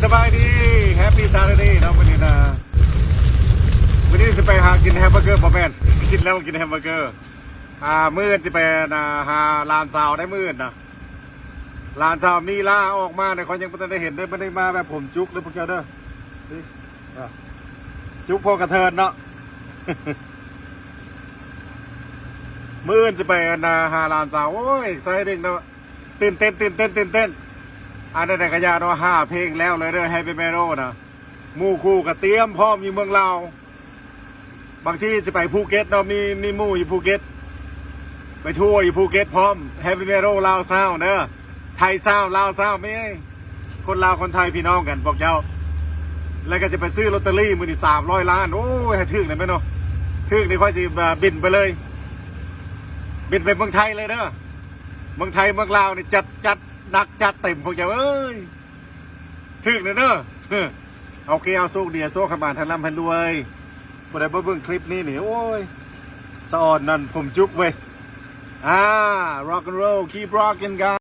ສະບາຍດີ Happy Saturday ເນາະ ມື້ນີ້ນະ ມື້ນີ້ຊິໄປຫາກິນແຮມເບີເກີ ບໍ່ແມ່ນ ກິນແລ້ວກິນແຮມເບີເກີ ອ່າ ມື້ອື່ນຊິໄປນະ ຫາຫຼານສາວໄດ້ມື້ອື່ນນະ ຫຼານສາວມີລາອອກມາເດ້ ຂ້ອຍຍັງບໍ່ທັນໄດ້ເຫັນເດ້ ບໍ່ໄດ້ມາແບບຜົມຈຸກເດ້ພວກເຈົ້າເດີ ຈຸກພໍກະເທີນເນາະ ມື້ອື່ນຊິໄປອັນນະ ຫາຫຼານສາວ ໂອ້ຍ exciting ເນາະ ຕື່ນເຕັ້ນ ຕື່ນເຕັ້ນ ຕື່ນເຕັ້ນ ອັນໃດໆກະຢ່າເນາະ ຫ້າເພງແລ້ວເລີຍເດີ Happy Mellow ນະ ໝູ່ຄູ່ກະຕຽມພ້ອມຢູ່ເມືອງລາວ ບາງທີຊິໄປພູເກັດເນາະ ມີ ມີໝູ່ຢູ່ພູເກັດ ໄປທົວຢູ່ພູເກັດພ້ອມ Happy Mellow ລາວຊາວເດີ ໄທຊາວ ລາວຊາວ ມີຄົນລາວຄົນໄທພີ່ນ້ອງກັນພວກເຈົ້າ ແລ້ວກະຊິໄປຊື້ລອດເຕີຣີມື້ນີ້ສາມຮ້ອຍລ້ານ ໂອ້ຍ ໃຫ້ຖືກແດ່ແມ່ນເນາະ ຖືກນີ້ຂ້ອຍຊິ ເອີ ບິນໄປເລີຍ ບິນໄປເມືອງໄທເລີຍເດີ ເມືອງໄທເມືອງລາວນີ້ຈັດ ຈັດໜັກຈັດເຕັມພວກເຈົ້າເອີຍ ຖືກແດ່ເດີ ໂອເຄ ເອົາໂຊກດີ ໂຊກໃຫ້ໝານ ໃຫ້ລ່ຳໃຫ້ລວຍ ຜູ້ໃດບໍ່ເບິ່ງຄລິບນີ້ນີ້ ໂອ້ຍ ສະອອນນັ້ນຜົມຈຸກເວີຍ ອ່າ Rock and Roll Keep Rockin' Guys